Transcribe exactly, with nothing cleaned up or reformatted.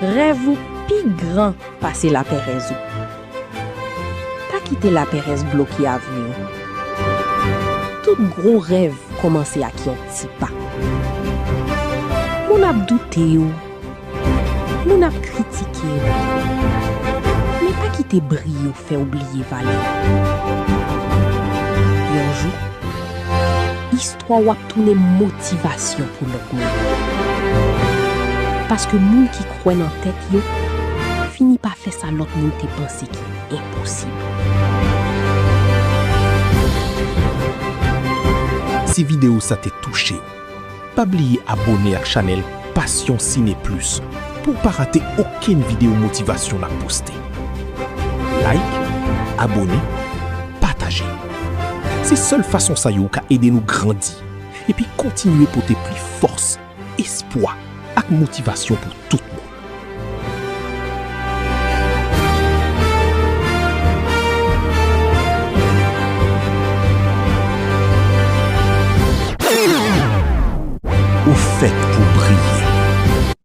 Rèv ou pi gran pase laperèz ou. Pa kite laperèz bloke avni w. Tout gwo rèv kòmanse ak yon ti pa. Moun ap doute w. Moun ap kritike w. Men pa kite bri yo fè w bliye valè w. Yon jou, istwa w ap tounen motivasyon pou lòt moun. Paske moun ki kwè nan tèt yo fini pa fè sa lòt moun te panse ki enposib. Si videyo sa te touche w, pa bliye abòne ak chanèl Passion Ciné Plus pou w pa rate okenn videyo motivasyon n ap poste. Like, abòne, pataje. Se sèl fason sa yo ka ede nou grandi epi kontinye pote plis fòs, espwa ak motivasyon pou tout